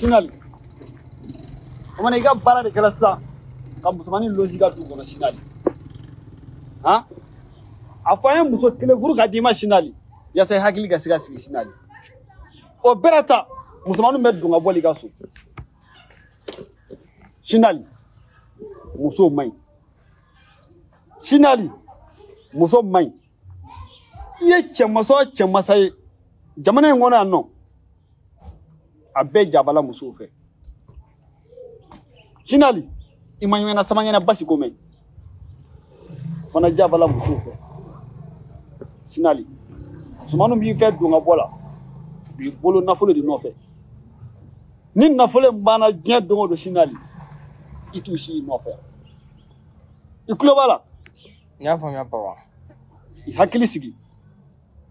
Sinali. O mana i ka baara de kɛra sisan ka musomanin losi ka du kɔnɔ Sinali. Han? A fɔ an ye muso kelen furu ka d'i ma Sinali. Yasa i hakili ka se ka sigi Sinali. O bɛɛ la ta musomaninw bɛ don ka bɔ i ka so. Sinali. Muso man ɲi. Sinali. Muso man ɲi. I ye cɛmasa o cɛmasa ye jamana in kɔnɔ yan nɔ, a bɛɛ jabala musow fɛ. Sinali, i ma ɲɛna sama ɲɛna basi ko mɛn, fana jabala musow fɛ. Sinali, musomaninw b'i fɛ don ka bɔ la, u b'i bolo nafolo de nɔfɛ. Ni nafolo in banna diɲɛ don o don Sinali, i t'u si nɔfɛ. I tulo b'a la? N y'a faamuya papa. I hakili sigi.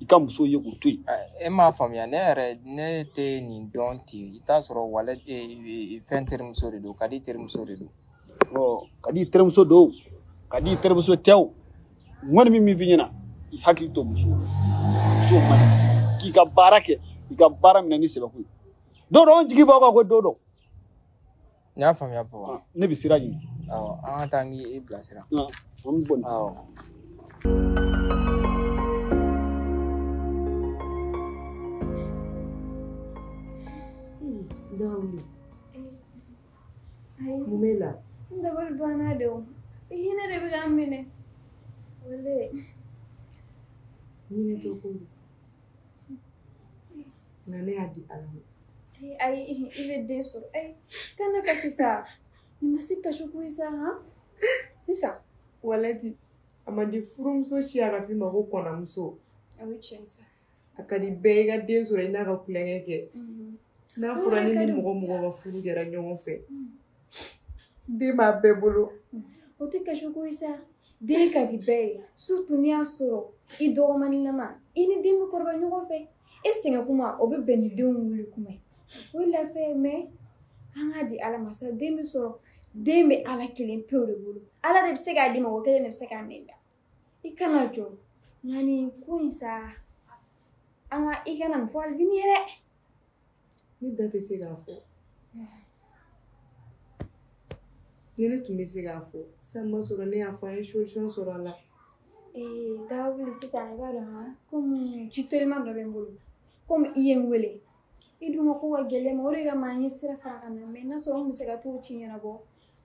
I ka muso ye k'u to yen. E m'a faamuya, ne yɛrɛ ne tɛ nin dɔn ten. I t'a sɔrɔ wale fɛn terimuso de don, ka di terimuso de don. Ɔ, ka di terimuso don, ka di terimuso tɛ o. N kɔni bɛ min f'i ɲɛna, i hakili to muso la. Muso man ɲi. K'i ka baara kɛ, i ka baara minɛ ni sɛbɛko ye. Don dɔ an jigi b'aw kan ko don dɔ. N y'a faamuya papa. Ne bɛ sira ɲini. Awɔ, an ka taa n k'i bilasira. An bɛ bɔ nin. Awɔ. Dawuli. Mun b'e la? N dabali banna de o. I hinɛ de bɛ ka n minɛ. Walayi. Hinɛ tɛ ko don. Nka ne y'a di Ala ma. Ayi, i bɛ den sɔrɔ. Ayi, kana kasi sa. Nin ma se kasi ko ye sa, han? Sisan. Walayi, a man di furumuso si a ka f'i ma ko kɔnɔmuso. O ye tiɲɛ sa. A ka di bɛɛ i ka den sɔrɔ i n'a ka kulonkɛ kɛ. N'a fɔra ne ni mɔgɔ mɔgɔ ka furu kɛra ɲɔgɔn fɛ, den b'a bɛɛ bolo. O tɛ kasi ko ye sa. Den ka di bɛɛ ye, surtout n'i y'a sɔrɔ i dɔgɔmanilama, i ni den bɛ kɔrɔbaya ɲɔgɔn fɛ. E sɛgɛn kuma, o bɛ bɛn ni denw wuli kuma ye. O ye lafiya ye, mais an k'a di Ala ma sa. Den bɛ sɔrɔ, den bɛ Ala kelen pewu de bolo. Ala de bɛ se k'a di ma, o kelen de bɛ se k'a minɛ. I kana jɔ. Nka nin ko in sa, an ka i kana nin fɔ Alvin ye dɛ. Ne da tɛ se k'a fɔ. Ni ne tun bɛ se k'a fɔ, sisan ma sɔrɔ ne y'a fɔ, an ye solution sɔrɔ a la. Dawuli, sisan i b'a dɔn han, komi ci teliman dɔ bɛ n bolo, komi i ye n wele, i dun ka ko ka gɛlɛn ma, o de kama an ye sira fara ka na. Mais n'a sɔrɔ n bɛ se ka t'o ci ɲɛnabɔ,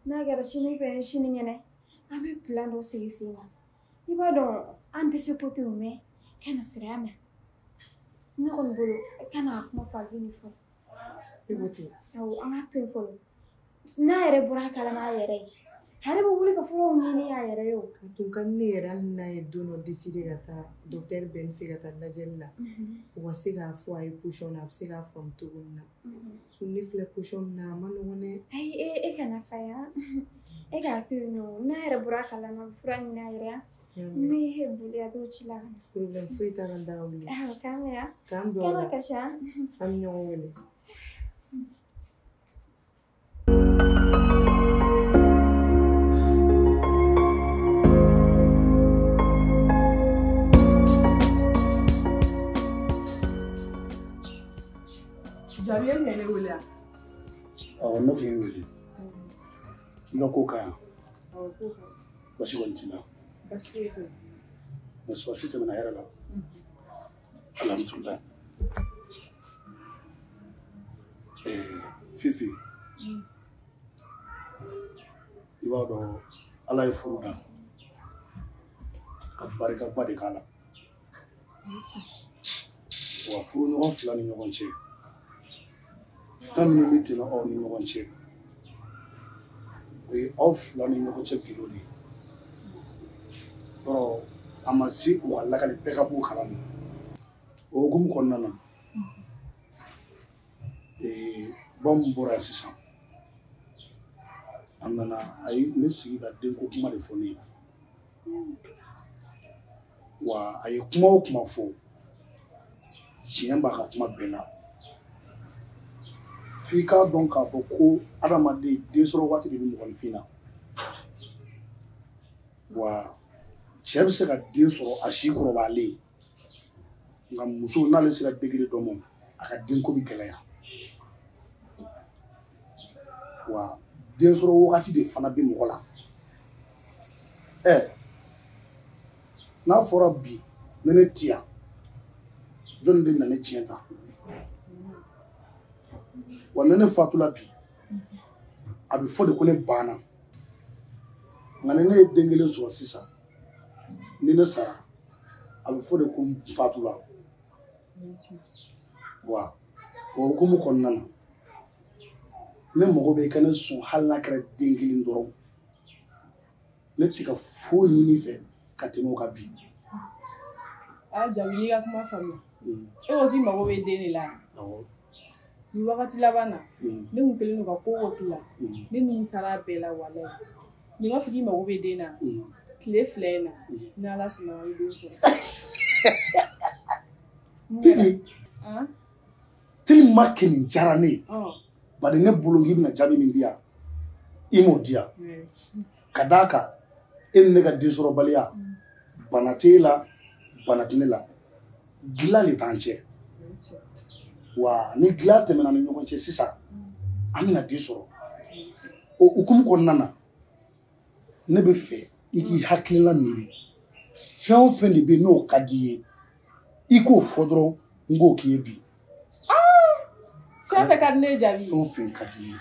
n'a kɛra sini fɛ sinikɛnɛ, an bɛ plan dɔ sigi sen kan. I b'a dɔn an tɛ se ko tɛ o, mais kana siran a ma. Ne kɔni bolo, kana a kuma fɔ Alvin fɔlɔ. I ko ten. Awɔ, an k'a to yen fɔlɔ. N'a yɛrɛ bɔra a kalama a yɛrɛ ye, a yɛrɛ bɛ wuli ka furaw ɲini a yɛrɛ ye o. A tun ka di ne yɛrɛ hali n'a ye don dɔ décider ka taa docteur Bɛn fɛ ka taa lajɛli la, u ka se k'a fɔ a ye position na, a bɛ se k'a faamu cogo min na. Sinon ne filɛ position min na, a ma nɔgɔn dɛ. Ayi, e kana fa ya. E k'a to yen nɔ, n'a yɛrɛ bɔra a kalama, a bɛ fura ɲini a yɛrɛ ye. N bɛ boli ka t'o ci la ka na. Problème foyi t'a la, Dawuli. Awɔ, k'an bɛn yan. K'an bɛn o la. Kana kasi han. An bɛ ɲɔgɔn wele. Jaabi ye ne wele yan. Awɔ, ne tun y'i wele. I ka ko ka ɲi. Awɔ, ko ka ɲi. Basi kɔni t'i la? Basi foyi tɛ. Mais sɔrɔsi tɛmɛna hɛrɛ la. Alhamdulilayi. Fifi, i b'a dɔn Ala ye furu da ka barikaba de k'a la. Wa furuɲɔgɔn fila ni ɲɔgɔn cɛ, fɛn minnu bɛ tɛmɛ aw ni ɲɔgɔn cɛ, o ye aw fila ni ɲɔgɔn cɛ gindo de ye. Yɔrɔ a ma se u ka lakali bɛɛ ka bɔ o kalama. O hukumu kɔnɔna na, ba min bɔra yan sisan, a nana a ye ne sigi ka denko kuma de fɔ ne ye. Wa a ye kuma o kuma fɔ, tiɲɛ b'a ka kuma bɛɛ la. F'i k'a dɔn k'a fɔ ko adamaden den sɔrɔ waati de bɛ mɔgɔninfin na. Wa cɛ bɛ se ka den sɔrɔ a si kɔrɔbayalen, nka muso n'ale sera degré dɔ ma, a ka denko bɛ gɛlɛya. Wa den sɔrɔ wagati de fana bɛ mɔgɔ la. N'a fɔra bi ne ne ti yan, jɔnni de bɛna ne tiɲɛ ta? Wa ne ne fatula bi, a bɛ fɔ de ko ne banna. Nka ni ne ye den kelen sɔrɔ sisan, ni ne sara, a bɛ fɔ de ko n fatula. Wa o hukumu kɔnɔna na, ne mago bɛ i ka ne sɔn hali n'a kɛra den kelen dɔrɔn. Ne tɛ ka foyi ɲini fɛ ka tɛmɛ o kan bi. Jaabi, n'i ka kuma faamuya. E ko k'i mago bɛ den de la. Awɔ. Nin wagati laban na, ne kun kɛlen don ka ko o k'i la, ne nimisara a bɛɛ la walayi. Nin b'a fɔ k'i mago bɛ den na, tile 2 in na, ni Ala sɔnna a bɛ den sɔrɔ. Fifi, tellement que nin diyara ne ye. Bari ne bolo k'i bɛna jaabi min di yan, i m'o di yan. Ka d'a kan, e ni ne ka densɔrɔbaliya, bana t'e la, bana tɛ ne la. Dilan de t'an cɛ. Wa ni dilan tɛmɛna ni ɲɔgɔn cɛ sisan, an bɛna den sɔrɔ. O hukumu kɔnɔna na, ne bɛ fɛ i k'i hakilila miiri. Fɛn o fɛn de bɛ yen n'o ka di i ye, i k'o fɔ dɔrɔn n k'o k'i ye bi. Fɛn fɛn ka di ne ye Jaabi. Fɛn o fɛn ka di i ye.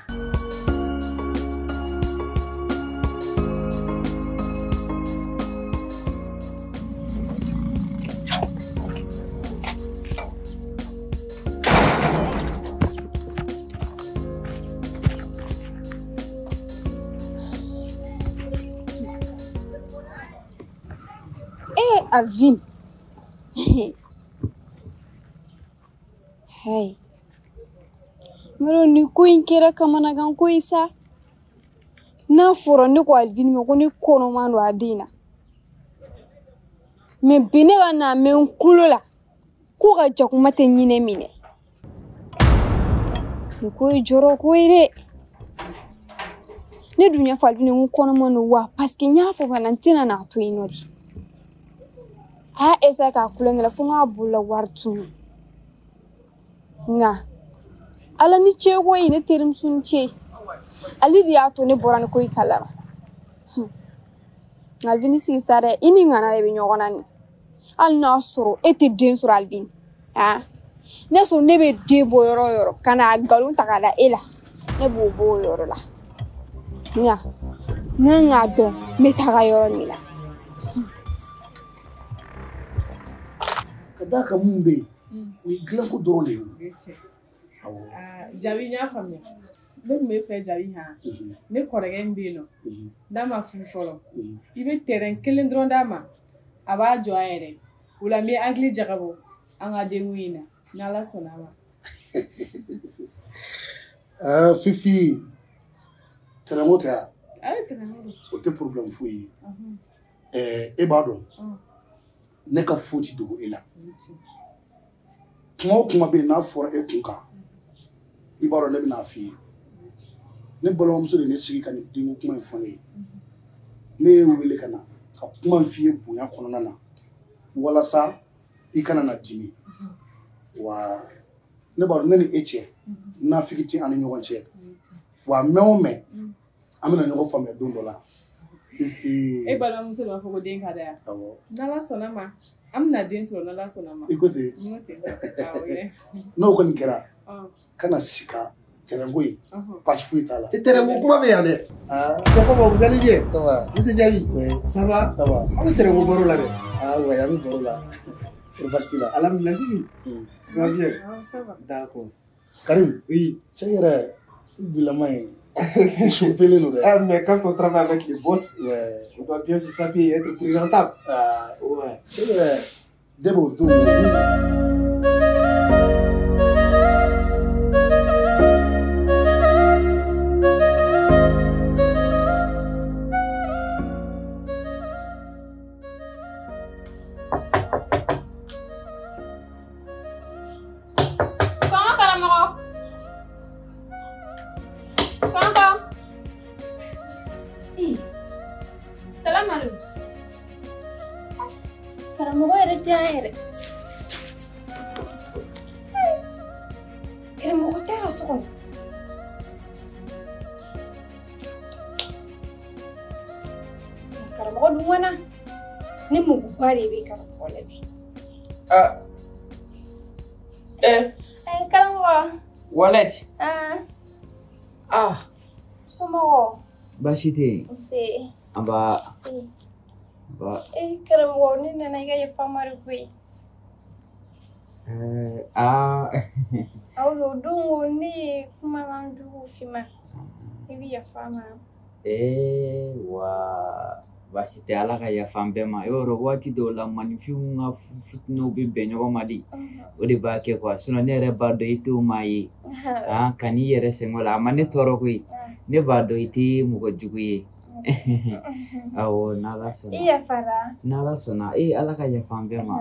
Alvin. Hey. Maro ni ko in kɛra kamanagan ko ye sa. N'a fɔra ne ko Alvin ma ko ne kɔnɔman don a den na. Mais bi ne ka na mɛn n kulo la ko ka jakuma tɛ ɲinɛ minɛ. Nin ko ye jɔrɔ ko ye dɛ. Ne dun y'a fɔ Alvin ye ko n kɔnɔman don wa parce que n y'a fɔ fana n tɛna n'a to yen nɔ de. A y'a essayer k'a kulonkɛ la fo n k'a bolola wari tunu. Nka Ala ni ce koyi, ne terimuso ni ce. Ale de y'a to ne bɔra ni ko in kalama. Nka Alvin sigi sa dɛ, i ni ŋana de bɛ ɲɔgɔn na nin. Hali n'a sɔrɔ e tɛ den sɔrɔ Alvin. N'a sɔrɔ ne bɛ den bɔ yɔrɔ o yɔrɔ ka na nkalon ta k'a da e la, ne b'o bɔ o yɔrɔ la. Nka n kan k'a dɔn n bɛ taga yɔrɔ min na. Ka d'a kan mun bɛ yen, o ye dilanko dɔrɔn de ye. Awɔ. Jaabi, n y'a faamuya. Ne tun bɛ fɛ Jaabi han. Ne kɔrɔkɛ min bɛ yen nɔ, n'a ma furu fɔlɔ, i bɛ terrain kelen dɔrɔn d'a ma, a b'a jɔ a yɛrɛ. O la n bɛ hakili jagabɔ an ka denko in na, n'Ala sɔnna a ma. Fifi, terrain ko tɛ wa? Ayi, terrain ko don. O tɛ problème foyi ye. E b'a dɔn, ne ka foyi tɛ dogo e la. Kuma o kuma bɛ yen n'a fɔra e kun kan, i b'a dɔn ne bɛna f'i ye. Ne balimamuso de ye ne sigi ka nin denko kuma in fɔ ne ye. Ne ye wele ka na ka kuma in f'i ye bonya kɔnɔna na, walasa i kana na dimi. Wa ne b'a dɔn ne ni e cɛ, nafigi tɛ an ni ɲɔgɔn cɛ. Wa mɛn o mɛn, an bɛna ɲɔgɔn faamuya don dɔ la. E balimamuso de b'a fɔ ko den ka di yan. Awɔ. N'Ala sɔnna ma, an bɛna den sɔrɔ n'Ala sɔnna ma. I ko ten. N ko ten. Awɔ. N'o kɔni kɛra, kana sika terrain ko in, baasi foyi t'a la. Terrain ko kuma bɛ yan dɛ. C'est comment, vous allez bien? Ça va. Monsieur Diaby? Oui. Ça va? Ça va. Aw bɛ terrain ko baro la dɛ. Ah ouais, an bɛ baro la. O baasi t'i la. Alhamdulillah. Tu vas bien? Ah, ça va. D'accord. Karim. Oui. Cɛ yɛrɛ, i bilama ye. Chopé-le, nous. Ah, mais quand on travaille avec les boss, ouais, on doit bien se saper et être présentable. Ah, ouais. C'est vrai. Des beaux tours. Karamɔgɔ yɛrɛ tɛ yan yɛrɛ. Karamɔgɔ tɛ ka so kɔnɔ. Karamɔgɔ dun ŋana. Ne magoba de bɛ karamɔgɔ la bi. Ah. Eh. Eh, karamɔgɔ. Wallet. Ah. Ah. Somɔgɔw. Baasi tɛ yen. Nse. Nba. Nba. Eh, karamɔgɔ ne nana i ka yafa n ma de koyi. Ah. Awɔ, o don ko ne ye kumakan jugu f'i ma. I bɛ yafa n ma. Eh, wa baasi tɛ, Ala ka yafa an bɛɛ ma. I b'a dɔn waati dɔw la maninfinw ka fitinɛw bɛ bɛn ɲɔgɔn ma de. O de b'a kɛ quoi. Sinon ne yɛrɛ b'a dɔn i t'o maa ye. Ah, ka n'i yɛrɛ sɛgɛn o la, a ma ne tɔɔrɔ koyi. Ne b'a dɔn i tɛ mɔgɔ jugu ye. Awɔ, n'Ala sɔnna. I yafara. N'Ala sɔnna, ee Ala ka yafa an bɛɛ ma.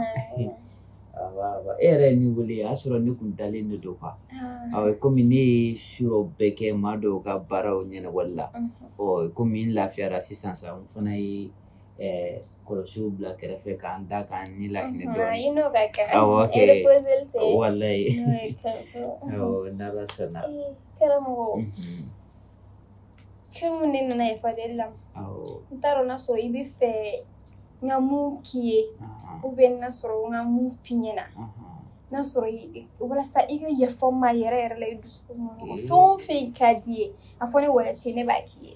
Awɔ, e yɛrɛ ye min wele, a y'a sɔrɔ ne kun dalen de don quoi. Awɔ, komi ne ye su bɛɛ kɛ maa dɔw ka baaraw ɲɛnabɔli la. Ɔ, komi n lafiyara sisan sa, n fana ye kɔlɔsiw bila kɛrɛfɛ k'an da k'an ni lahinɛ dɔɔnin. I n'o ka kan. Awɔ, kɛ. Reposeli tɛ. Walayi. N'o ye karamɔgɔ. Awɔ, n'Ala sɔnna. Karamɔgɔ. Komi ne nana yafa deli la. Awɔ. N t'a dɔn n'a sɔrɔ i bɛ fɛ n ka mun k'i ye. Ou bien n'a sɔrɔ n ka mun f'i ɲɛna. N'a sɔrɔ walasa i ka yafa n ma yɛrɛ yɛrɛ la i dusukun kɔnɔ. Fɛn o fɛn ka di i ye, a fɔ ne Walati ne b'a k'i ye.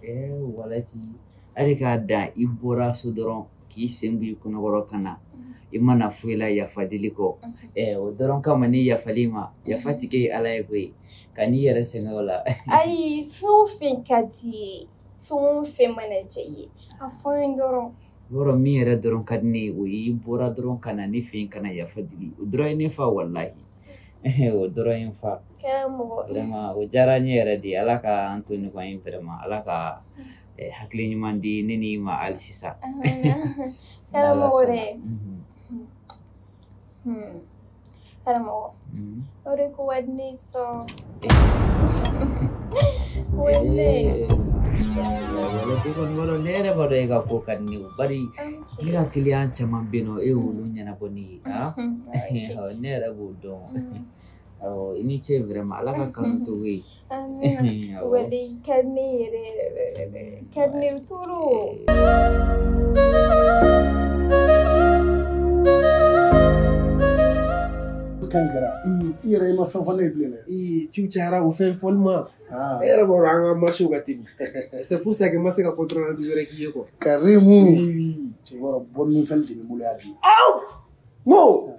Walati, hali k'a dan i bɔra so dɔrɔn k'i sen bɔ i kɔnɔkɔrɔ ka na. I mana foyi la yafa deli kɔ. O dɔrɔn kama ne yafali ma, yafa ti kɛ Ala ye koyi. Ka n'i yɛrɛ sɛgɛn o la. Ayi, fɛn o fɛn ka di i ye, fɛn o fɛn mana diya i ye, a fɔ n ye dɔrɔn. Yɔrɔ min yɛrɛ dɔrɔn ka di ne ye, o ye i bɔra dɔrɔn ka na ne fɛ yen ka na yafa deli. O dɔrɔn ye ne fa walahi. O dɔrɔn ye n fa. Karamɔgɔ. Vraiment, o diyara n ye yɛrɛ de. Ala ka an to ɲɔgɔn ye vraiment. Ala ka hakili ɲuman di ne ni ma hali sisan. Karamɔgɔ dɛ. Karamɔgɔ. O de ko ka di ne ye sɔn. Wele. Walati kɔni b'a dɔn ne yɛrɛ b'a dɔn e ka ko ka di ne ye bari ne ka kiliyan caman bɛ yen nɔ e y'olu ɲɛnabɔ ne ye. Ne yɛrɛ b'o dɔn. Awɔ, i ni ce vraiment, Ala ka kanu to ye. Amina. Wale ka di ne yɛrɛ yɛrɛ yɛrɛ. Ka di ne ye trop. Kan kɛra i yɛrɛ i ma fɛn fɔ ne ye bilen dɛ. Ee, ciw cayara o fɛn fɔli ma. E yɛrɛ b'a dɔn an ka marché ka teli. C'est pour ça que n ma se ka compte rendu wɛrɛ k'i ye quoi. Karimu. Oui. Cɛ yɔrɔ bonne nouvelle de bɛ n bolo yan bi. Aw! N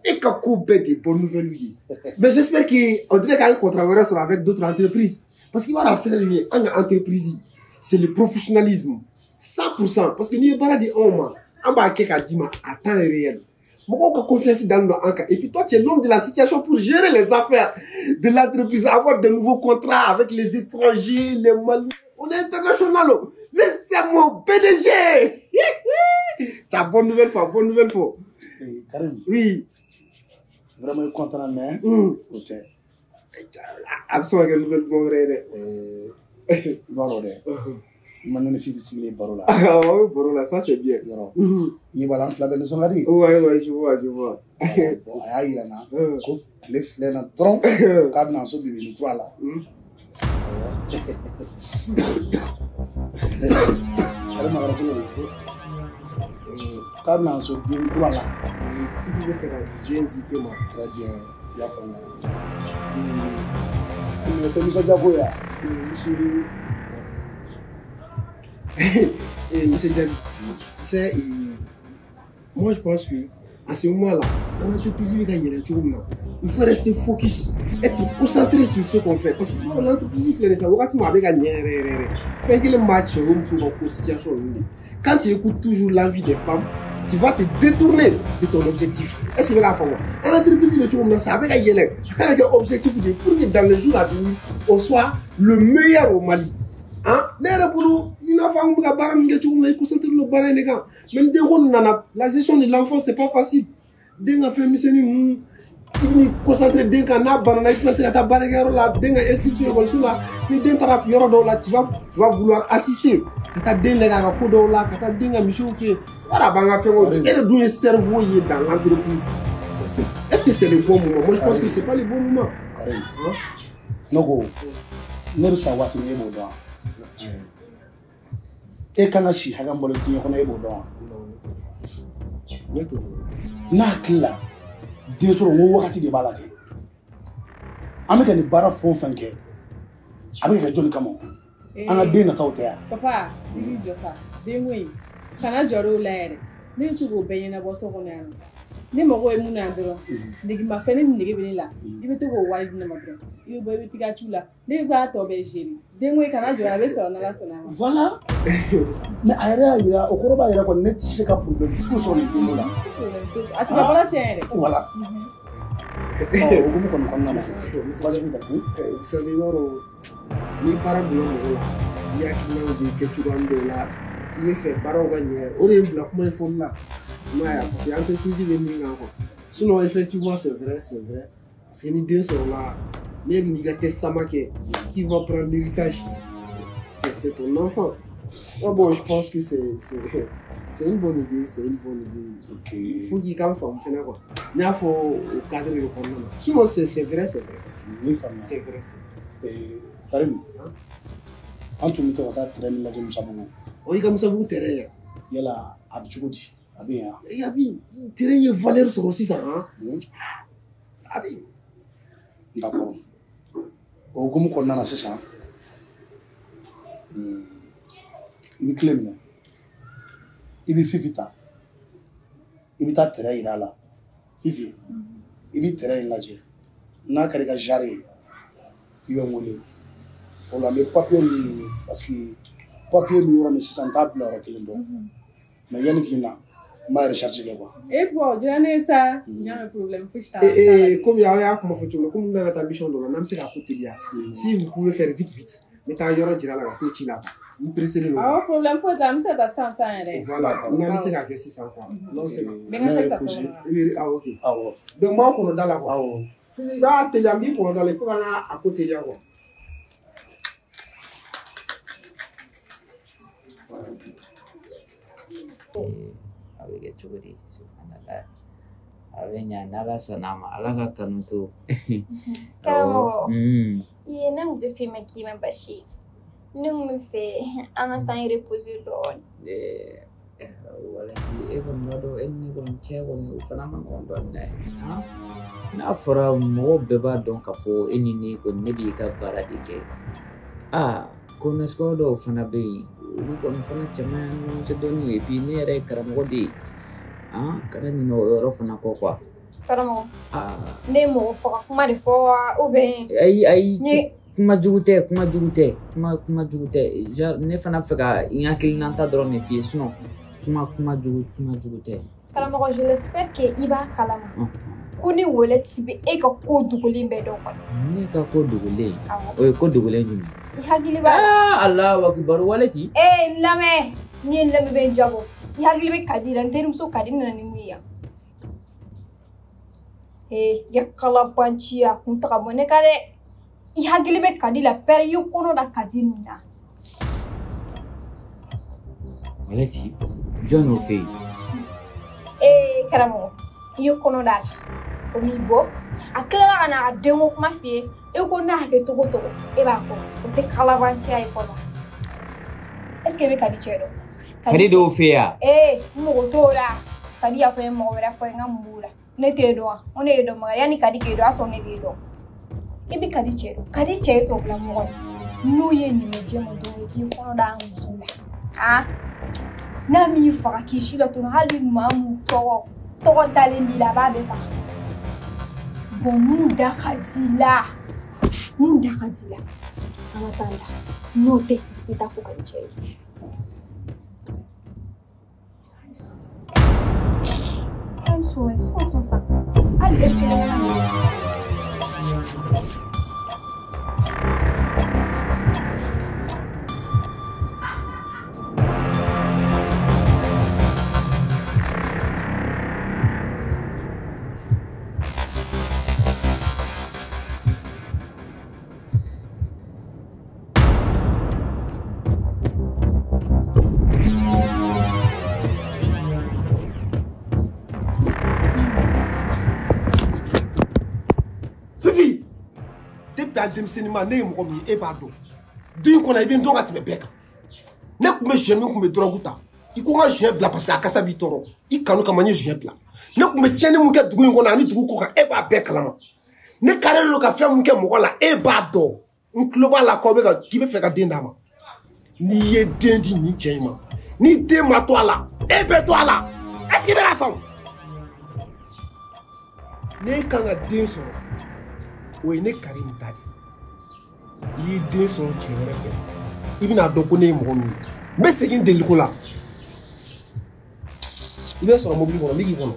e ka ko bɛɛ de bonne nouvelle ye. Mais j'espère que on dirait qu'an ye contrat wɛrɛ sɔrɔ avec d'autres entreprises. Parce que i b'a dɔn a filɛ nin ye, an ka entreprise c'est le professionnalisme 100%. Parce que n'i ye baara di anw ma, an b'a kɛ k'a d'i ma à temps réel. Mɔgɔw ka confiance dalen don an kan. Et puis toi, tu es l'homme de la situation pour gérer les affaires de l'entreprise, avoir de nouveaux contrats avec les étrangers, les Maliens. On est international. Mais c'est mon PDG. Tu as bonne nouvelle fois, bonne nouvelle fois. Eh, Karim. Oui. Vraiment content, mais o tɛ. A bɛ se ka kɛ nouvelle bon wɛrɛ ye dɛ. I b'a dɔn dɛ. I ma ne ni Fifi sigilen baro la. Awɔ, baro la, ça c'est bien. Yɔrɔ. I b'a la an fila bɛɛ nisɔn ka di. Ouais, ouais, je vois, je vois. Bon, a y'a yira n na ko tile filɛ na dɔrɔn k'a bɛna so bibini kura la. Karim a kɛra cogo di? K'a bɛna so den kura la. Fifi bɛ fɛ ka den di e ma. Très bien, i y'a faamuya. O tɛ nisɔndiya ko ye wa? Monsieur. Et monsieur Diaby, tu sais, moi je pense que à ce moment-là, dans l'entreprise, il faut rester focus, être concentré sur ce qu'on fait. Parce que l'entreprise, il fait ça. Fait que le match, quand tu écoutes toujours l'envie des femmes, tu vas te détourner de ton objectif. Est-ce que la femme? L'entreprise, ça va être un objectif pour que dans les jours à venir, on soit le meilleur au Mali. Hein? Même la gestion de l'enfant, c'est pas facile. Dès qu'on fait il concentré dès qu'on a tu vas vouloir assister. Quand cerveau dans l'entreprise. Est-ce que c'est le bon moment? Moi je pense que c'est pas le bon moment. Karim, Nogo, ne bɛ sa waati min e b'o dɔn wa? E kan ka si hakɛ min balo diɲɛ kɔnɔ e b'o dɔn wa? Ne t'o dɔn. N'a hakili la den sɔrɔ n ko wagati de b'a la kɛ. An bɛ ka nin baara fɛn o fɛn kɛ a bɛ ka kɛ jɔnni kama? An ka den nataw tɛ yan. Papa, i b'i jɔ sa. Denko in, kana jɔrɔ o la yɛrɛ. Ne bɛ se k'o bɛɛ ɲɛnabɔ so kɔnɔ yan nɔ. Ne mago ye mun na yan dɔrɔn, negemafɛn ni nege bɛ ne la, i bɛ to k'o wari di ne ma dɔrɔn. I bɛ bɔ i bɛ t'i ka ciw la. Ne b'a tɔ bɛɛ gérer. Denko in kana jɔrɔ, a bɛ sɔrɔ n'Ala sɔnna a ma. Voilà. Mais a yɛrɛ y'a yira, o kɔrɔ b'a yira kɔni ne tɛ se ka problème foyi sɔrɔ nin denko la. A tɛ kɛ kɔnɔ tiɲɛ yɛrɛ. Voilà. Ɔ o hukumu kɔni kɔnɔna na, baasi foyi t'a la. Vous savez, yɔrɔ ni baara donna mɔgɔ la, i hakilinaw bɛ kɛ cogoya min dɔw la, i bɛ fɛ baaraw ka ɲɛ, o de ye n bila kuma in fɔli la. I m'a ye wa, parce que entreprise bɛ min kan quoi. Sinon effectivement c'est vrai, c'est vrai. Parce que ni den sɔrɔla, ne bɛ n'i ka testament kɛ, qui va prendre l'héritage? C'est ton enfant. Oh bon, je pense que c'est une bonne idée, c'est une bonne idée. Ok. Faut qu'il k'an faamu fɛnɛ quoi. N y'a fɔ o cadre de kɔnɔna na. Sinon c'est vrai, c'est vrai. Ni faamuya. C'est vrai, c'est vrai. Karim, an tun bɛ to ka taa terrain min lajɛ Musabugu. O y'i ka Musabugu terrain ye. Yala a bɛ cogo di? A bɛ yen wa? A bɛ terrain ye valeur sɔrɔ sisan han. A bɛ yen. D'accord. O hukumu kɔnɔna na sisan, i bɛ tile minɛ, i bɛ Fifi ta, i bɛ taa terrain yira a la. Fifi, i bɛ terrain in lajɛ, n'a kɛra i ka genre ye, i bɛ n wele. O la n bɛ papier min ɲini parce que papier min yɔrɔ min sisan n t'a bila yɔrɔ kelen dɔn. Mais yanni k'i na, n b'a recherche kɛ quoi. E bon, o diyara ne ye sa. N y'a mɛn problème fosi t'a la. Eh, komi aw y'a kuma fɔ cogo min, komi n kan ka taa mission dɔ la, n'an bɛ se k'a ko teliya. Si vous pouvez faire vite vite, n bɛ taa yɔrɔ jira a la ka t'o ci la quoi. N pressé don. Awɔ, problème foyi t'a la, an bɛ se ka taa sisan sisan yɛrɛ. Voilà, n'an bɛ se k'a kɛ sisan quoi. N'aw sera. N bɛ n ka chèque ta so kɔnɔ. Ah ok. Awɔ. Donc n b'aw kɔnɔ da la quoi. Awɔ. I b'a teliya, n b'i kɔnɔ da la, il faut k'an ka a ko teliya quoi. A bɛ kɛ cogo di? Subhanallah. A bɛ ɲa n'Ala sɔnna a ma, Ala ka kanu to. Karamɔgɔ, i ye ne kun tɛ fɛ ma k'i ma basi ye. Ne kun bɛ fɛ an ka taa an reposer dɔɔnin. Walati e kɔni b'a dɔn e ni ne kɔni cɛ kɔni o fana ma nɔgɔn dɔɔnin dɛ. N'a fɔra mɔgɔw bɛɛ b'a dɔn k'a fɔ e ni ne kɔni ne b'i ka baara de kɛ. Aa ko nasuguya dɔw fana bɛ yen, olu kɔni fana cɛ man ɲi ɲɔgɔn cɛ dɔɔnin. Et puis ne yɛrɛ ye karamɔgɔ de ye. Kana ɲinɛ o yɔrɔ fana kɔ quoi. Karamɔgɔ, ne ye mɔgɔ faga kuma de fɔ wa ou bien? Ayi ayi, kuma jugu tɛ, kuma jugu tɛ, kuma jugu tɛ. Genre ne fana fɛ ka n hakilinata dɔrɔn de f'i ye, sinon kuma jugu tɛ. Karamɔgɔ, je l'espère que i b'a kalama ko ne Walɛti bɛ e ka ko dogolen bɛɛ dɔn kɔni. Ne ka ko dogolen? O ye ko dogolen jumɛn? I hakili b'a la. Alahu akibaru Walɛti. Ee n lamɛn, n'i ye n lamɛn bɛ n jabɔ. I hakili bɛ Kadi la, n terimuso Kadi nana ni mun ye yan? Ee ya kalabanciya kun ta ka bɔ ne kan dɛ. I hakili bɛ Kadi la pɛrɛ, i ye kɔnɔ da Kadi min na. Walɛti, jɔn y'o f'e ye? Ee karamɔgɔ, i ye kɔnɔ da la, o m'i bɔ. A tilala ka na a ka denko kuma f'i ye, e ko n'a kɛ togo togo, e b'a kɔ. O tɛ kalabanciya ye fɔlɔ. Est ce que e bɛ Kadi cɛ dɔn? Kadi dɔw fɛ yan. Ee n mago t'o la. Kadi y'a fɔ n ye mɔgɔ wɛrɛ fɔ n ye, n ka mun b'o la? Ne t'e dɔn wa? N ko ne y'e dɔn, yanni Kadi k'e dɔn, o y'a sɔrɔ ne b'e dɔn. E bɛ Kadi cɛ dɔn. Kadi cɛ ye tubabula mɔgɔ ye. N'o ye nin mɛn jɛman don o don k'i kɔnɔ da muso la. Ah, n'a m'i faga k'i si latunu, hali maa mun tɔgɔ dalen b'i la, a b'a bɛɛ faga. Bon, mun da ka di la? Mun da ka di la? An ka taa da. N'o tɛ, n bɛ taa fo Kadi cɛ ye. An sɔrɔ sisan sisan. Hali e kelen ka na. Denmisɛnnin ma ne ye mɔgɔ min ye e b'a dɔn du in kɔnɔ i bɛ n dɔn ka tɛmɛ bɛɛ kan. Ne tun bɛ jeune min tun bɛ drogue ta, I ko n ka joint bila parce que a kasa b'i tɔɔrɔ. I kanu kama n ye joint bila. Ne tun bɛ tiɲɛni mun kɛ dugu in kɔnɔ ani dugu kɔ kan, e b'a bɛɛ kalama. Ne karilen don ka fɛn mun kɛ mɔgɔ la, e b'a dɔn. N tulo b'a la k'aw bɛ ka k'i bɛ fɛ ka den d'a ma. N'i ye den di nin cɛ in ma, ni den ma to a la, e bɛ to a la. Est-ce que i bɛ k'a faamu? Ne kan ka den sɔrɔ, o ye ne Karimu ta de ye. N'i ye den sɔrɔ cɛ wɛrɛ fɛ, i bɛna dɔn ko ne ye mɔgɔ min ye. N bɛ segin deliko la. I bɛ sɔrɔ mobili kɔnɔ, n bɛ k'i kɔnɔ.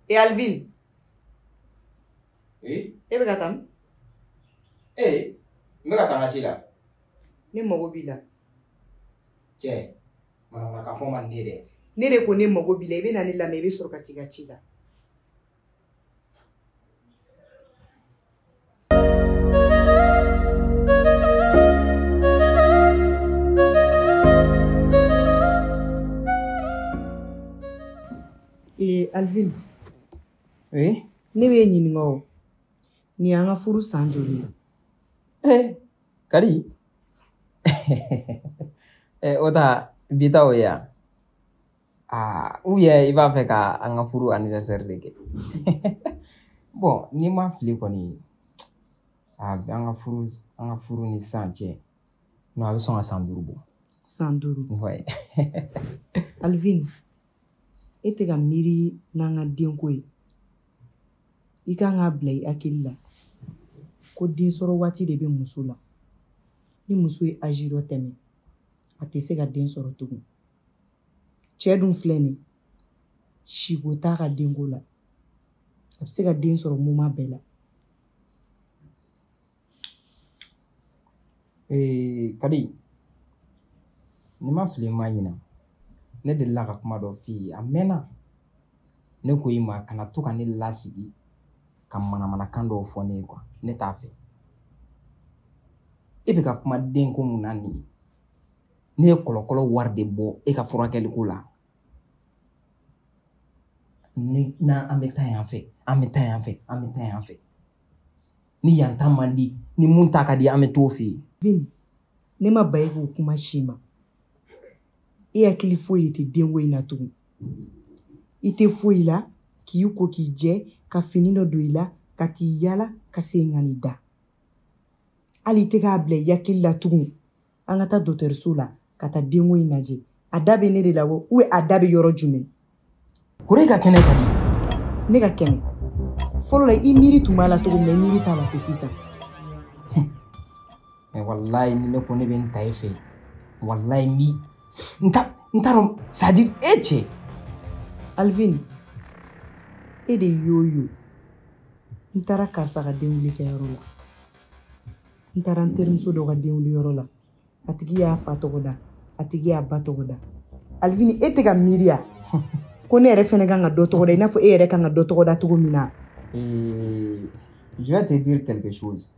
Et Alvin? Oui? E bɛ ka taa min? Ee, n bɛ ka taa n ka ci la. Ne mago b'i la. Cɛ, manamanakan fɔ man di ne ye dɛ. Ne de ko ne mago b'i la, i bɛ na ne lamɛn, i bɛ sɔrɔ ka t'i ka ci la. Ee, Alvin. Oui? Ne b'e ɲininka o, nin y'an ka furu san joli ye? Eh, Kari? Eh, o ta bi ta o ye yan? Ah, ou bien i b'a fɛ ka an ka furu anniversaire de kɛ? Bon, n'i ma fili kɔni, a an ka furu ni sisan cɛ, non, a bɛ sɔn ka san 5 bɔ. San 5? Ouais. Alvin, e tɛ ka miiri n'an ka denko ye. I kan k'a bila i hakili la ko den sɔrɔ waati de bɛ muso la. Ni muso ye âge dɔ tɛmɛ, a tɛ se ka den sɔrɔ tugun. Cɛ dun filɛ nin ye, siko t'a ka denko la. A bɛ se ka den sɔrɔ moment bɛɛ la. Ee, Kadi, ni ma fili ma ɲina, ne delila ka kuma dɔ f'i ye a mɛnna. Ne ko i ma kana to ka ne lasigi ka manamanakan dɔw fɔ ne ye quoi, ne t'a fɛ. E bɛ ka kuma denko mun na nin ye? Ne ye kɔlɔkɔlɔ wari de bɔ e ka furakɛliko la. Ni n'an bɛ taa yan fɛ, an bɛ taa yan fɛ, an bɛ taa yan fɛ. Ni yan ta man di, ni mun ta ka di, an bɛ t'o fɛ yen. Vin, ne ma ban e k'o kuma si ma. E hakili foyi de tɛ denko in na tugun. I tɛ foyi la k'i ko k'i jɛ, ka fini dɔ don i la, ka t'i yala, ka segin ka n'i da. Hali i tɛ k'a bila i hakili la tugun. An ka taa dɔgɔtɔrɔso la ka taa denko in lajɛ. A da bɛ ne de la wo, ou a da bɛ yɔrɔ jumɛn? Kore ka kɛnɛ ka di. Ne ka kɛnɛ. Fɔlɔ la i miiri tun b'a la cogo min na, i miiri t'a la ten sisan. Mais walayi ni ne ko ne bɛ n ta e fɛ, walayi ni n t'a dɔn, c'est à dire e cɛ. Alvin, e de y'o yo. N taara karisa ka denwuli kɛyɔrɔ la. N taara n terimuso dɔ ka denwuli yɔrɔ la. A tigi y'a fa tɔgɔ da, a tigi y'a ba tɔgɔ da. Alvin, e tɛ ka miiri ya? Ko ne yɛrɛ fɛnɛ kan ka dɔ tɔgɔ da i n'a fɔ e yɛrɛ kan ka dɔ tɔgɔ da cogo min na. Je vais te dire quelque chose.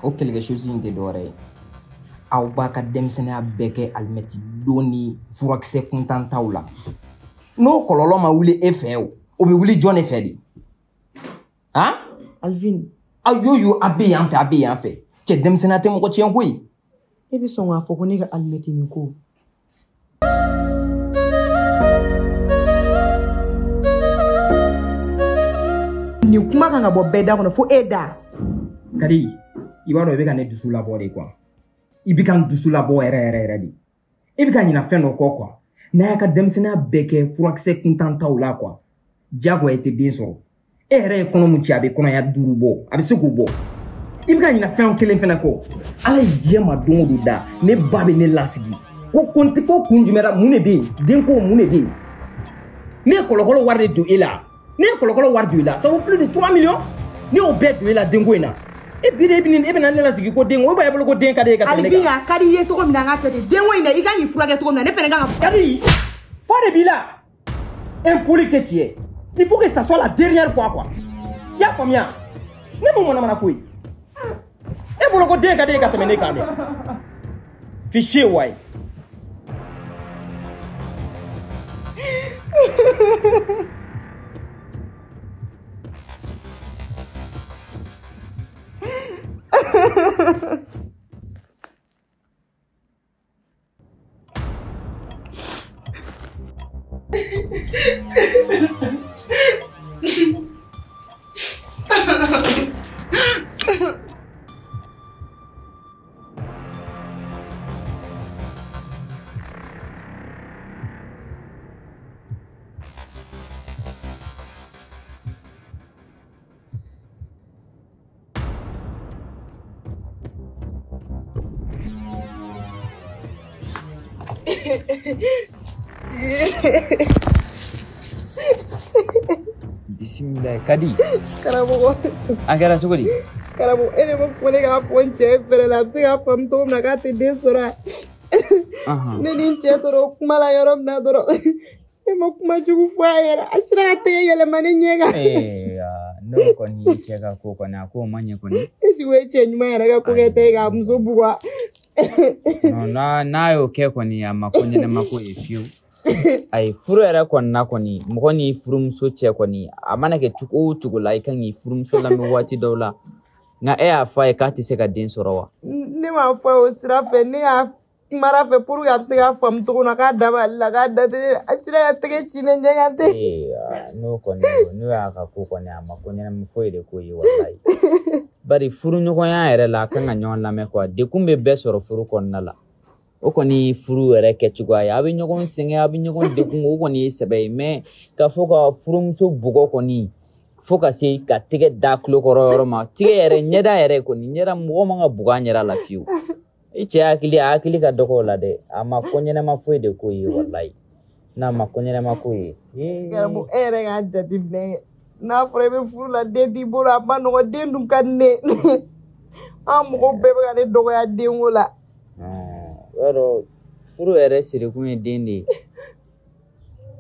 O quelque chose in tɛ dɔwɛrɛ ye. Aw b'a ka denmisɛnninya bɛɛ kɛ alimɛti don ni furakisɛ kuntantaw la. N'o kɔlɔlɔ ma wuli e fɛ o, o bɛ wuli jɔn de fɛ de? Han? Alvin. Aw y'o a bɛ yan fɛ, a bɛ yan fɛ. Cɛ denmisɛnninya tɛ mɔgɔ tiɲɛ koyi. E bɛ sɔn k'a fɔ ko ne ka alimɛti nin ko. Nin kuma kan ka bɔ bɛɛ da kɔnɔ fo e da. Kadi, i b'a dɔn i bɛ ka ne dusu labɔ de quoi. I bɛ ka n dusu labɔ yɛrɛ yɛrɛ yɛrɛ de. E bɛ ka ɲina fɛn dɔ kɔ quoi. N'a y'a ka denmisɛnninya bɛɛ kɛ furakisɛ kuntantaw la quoi. Diyagoya i tɛ den sɔrɔ. E yɛrɛ ye kɔnɔ mun ci, a bɛ kɔnɔya 5 bɔ, a bɛ se k'o bɔ. I bɛ ka ɲina fɛn kelen fɛnɛ kɔ. Ala ye diɲɛ ma don o don da, ne ba bɛ ne lasigi. Ko kun jumɛn la, mun de bɛ yen? Denko mun de bɛ yen? Ne ye kɔlɔkɔlɔ wari de don e la. Ne ye kɔlɔkɔlɔ wari don e la. Ça vaut plus de 3 millions. Ne y'o bɛɛ don e la denko in na. E bi de e bɛna ne lasigi ko denko, o b'a bolo ko den ka di e ka tɛmɛ ne kan. Alvin, a ka di i ye cogo min na an k'a kɛ ten. Denko in na i kan k'i furakɛ cogo min na, ne fɛnɛ kan ka. Kadi, fo Fa de b'i la. Impoli que tu es. Il faut que ça soit la dernière fois quoi. I y'a faamuya? Ne m'o manamana ko ye. E bolo ko den ka di e ka tɛmɛ ne kan dɛ. Fichier wayi. Bisimilayi Kadi. Karamɔgɔ. A kɛra cogo di? Karamɔgɔ e de ma fɔ ne k'a fɔ n cɛ ye fɛrɛ la a bɛ se k'a faamu cogo min na k'a tɛ den sɔrɔ a. Ne ni n cɛ tora o kuma la yɔrɔ min na dɔrɔn ne ma kuma jugu fɔ a yɛrɛ a sera ka tɛgɛ yɛlɛma ne ɲɛ kan. N'o kɔni ye cɛ ka ko kɔni a k'o ma ɲɛ kɔni. Est-ce que o ye cɛ ɲuman yɛrɛ ka ko kɛ tɛ k'a muso bugɔ? Non, n'a y'o kɛ kɔni a ma ko ɲɛnɛma ko ye fiyewu. Ayi furu yɛrɛ kɔni na kɔni mɔgɔ n'i furumuso cɛ kɔni a mana kɛ cogo o cogo la i kan k'i furumuso lamɛn waati dɔw la nka e y'a fɔ a ye k'a tɛ se ka den sɔrɔ wa? Ne m'a fɔ a ye o sira fɛ ne y'a kumara fɛ pour que a bɛ se k'a faamu cogo min na k'a da b'ale la k'a da tɛ a sera ka tɛgɛ ci ne ɲɛ kan ten. N'o kɔni n'o y'a ka ko kɔni a ma ko ɲɛnama foyi de k'o ye walayi. Bari furuɲɔgɔnya yɛrɛ la a kan ka ɲɔgɔn lamɛn quoi dekun bɛ bɛɛ sɔrɔ furu kɔnɔna la. O kɔni furu yɛrɛ kɛcogoya ye a bɛ ɲɔgɔn sɛgɛn a bɛ ɲɔgɔn degun o kɔni ye sɛbɛ ye mais k'a fɔ ka furumuso bugɔ kɔni fo ka se ka tɛgɛ da tulo kɔrɔ yɔrɔ ma tigɛ yɛrɛ ɲɛda yɛrɛ kɔni ɲɛda mɔgɔ man ka bugɔ a ɲɛda la fiyewu i cɛ hakili a hakili ka dɔgɔ o la dɛ a ma ko ɲɛnama foyi de k'o ye walayi n'a ma ko ɲɛnama k'o ye. Karamɔgɔ e yɛrɛ k'a jateminɛ n'a fɔra i bɛ furu la den t'i bolo a ma nɔgɔn den dun ka di ne ye an mɔgɔw bɛɛ bɛ ka ne dɔgɔya denko la. Yɔrɔ furu yɛrɛ sirikun ye den de ye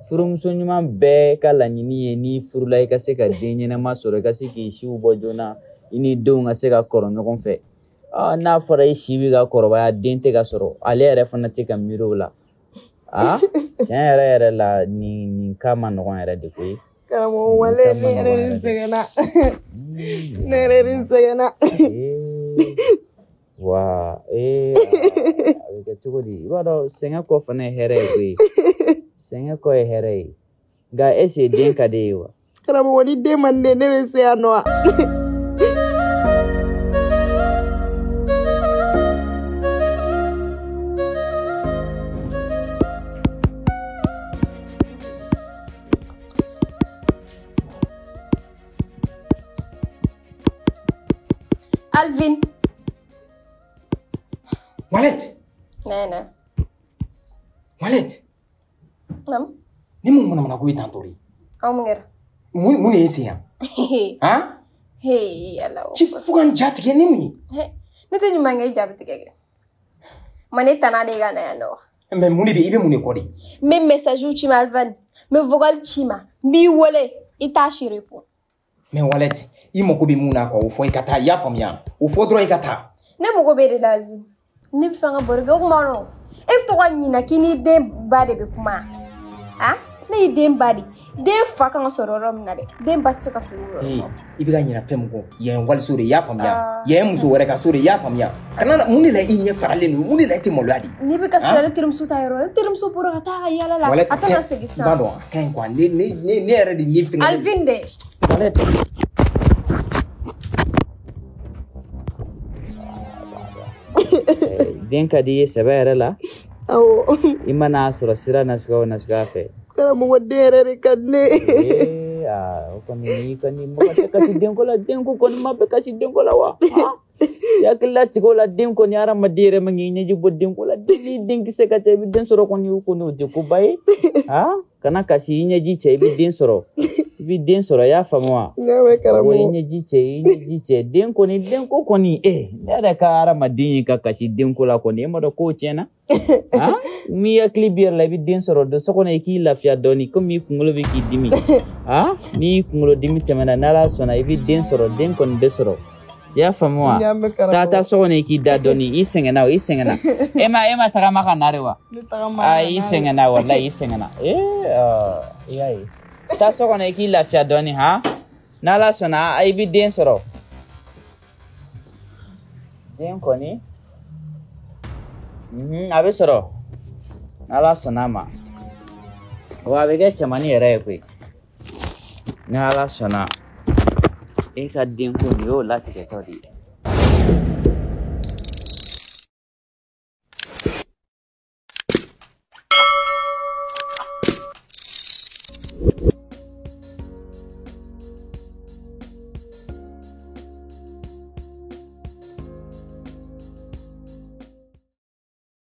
furumuso ɲuman bɛɛ ka laɲini ye n'i furula i ka se ka den ɲɛnama sɔrɔ i ka se k'i siw bɔ joona i ni denw ka se ka kɔrɔ ɲɔgɔn fɛ n'a fɔra i si bɛ ka kɔrɔbaya den tɛ ka sɔrɔ ale yɛrɛ fana tɛ ka miiri o la tiɲɛ yɛrɛ yɛrɛ la nin ka ma nɔgɔn yɛrɛ de koyi. Karamɔgɔ wale ne yɛrɛ de sɛgɛnna ne yɛrɛ de sɛgɛnna. Wa a bɛ kɛ cogo di i b'a dɔn sɛgɛn kɔ fana ye hɛrɛ ye koyi sɛgɛn kɔ ye hɛrɛ ye nka est-ce que den ka di e ye wa? Karamɔgɔ ni den man di ne bɛ se yan nɔ wa? Alvin. Wallet. Nene. Wallet. Nam. Ni mun mana ko itan tori. Aw mun kɛra? Mun de ye sen yan? Han? Hey ala. Ci fo ka n ja tigɛ ni mun ye? Ne tɛ ɲuman kɛ i ja bɛ tigɛ kɛ. Ma ne tana de ka na yan nɔ. Mais mun de bɛ i bɛ mun de kɔ de? N bɛ message ci ma Alvin, n bɛ vocal ci ma, n b'i wele i t'a si répond. Mais Wallet, i mako bɛ mun na quoi o fɔ i ka taa i y'a faamuya o fɔ dɔrɔn i ka taa. Ne mako bɛ de la Alvin. Ne bɛ fɛ ka baro kɛ o kuma nɔ e bɛ to ka ɲina k'i ni den ba de bɛ kuma a ne ye den ba de den fa kan ka sɔrɔ yɔrɔ min na dɛ den ba tɛ se ka fili o yɔrɔ ma. I bɛ ka ɲina fɛn min kɔ yan ye waliso de ye i y'a faamuya yan ye muso wɛrɛ ka so de ye i y'a faamuya kana mun de la i ɲɛ faralen don mun de la i tɛ maloya de. Ne bɛ ka siran ne terimuso ta yɔrɔ ne terimuso bɔra ka taa a ka yaala la a tɛna segin sisan. I b'a dɔn a ka ɲi quoi ne yɛrɛ de ni fɛngɛ. Alvin dɛ. Wallet. Den ka di i ye sɛbɛ yɛrɛ la. Awɔ. I mana sɔrɔ sira nasuguya o nasuguya fɛ. Karamɔgɔ den yɛrɛ de ka di ne ye. O kɔni i kɔni mɔgɔ tɛ kasi denko la denko kɔni ma bɛ kasi denko la wa? I hakili latigɛ o la den kɔni hadamaden yɛrɛ man k'i ɲɛji bɔ denko la den ni denkisɛ ka ca i bɛ den sɔrɔ kɔni o kɔni o tɛ koba ye. Kana kasi i ɲɛji cɛ i bɛ den sɔrɔ. I I bɛ den sɔrɔ, i y'a faamu wa? Karamɔgɔ. I ɲɛji cɛ, i ɲɛji cɛ. Den kɔni, denko kɔni, ne yɛrɛ ka hadamaden ye ka kasi denko la kɔni, e m'a dɔn k'o tiɲɛna? Han? N'i hakili b'i yɛrɛ la, i bɛ den sɔrɔ don so kɔnɔ, i k'i lafiya dɔɔni, komi i kunkolo bɛ k'i dimi. Han? N'i kunkolo dimi tɛmɛna, n'Ala sɔnna, i bɛ den sɔrɔ, den kɔni bɛ sɔrɔ. I y'a faamu wa? Taa so kɔnɔ i k'i da dɔɔni, i sɛgɛnna o, i sɛgɛnna. E ma tagama ka na de wa? Aa, i sɛgɛnna walayi, i sɛgɛnna. I y'a ye. Taa so kɔnɔ i k'i lafiya dɔɔni, han? N'Ala sɔnna, i bɛ den sɔrɔ. Den kɔni, a bɛ sɔrɔ. N'Ala sɔnna a ma. Wa a bɛ kɛ cɛmannin yɛrɛ ye koyi. N'Ala sɔnna, e ka denko nin y'o latigɛtɔ de ye.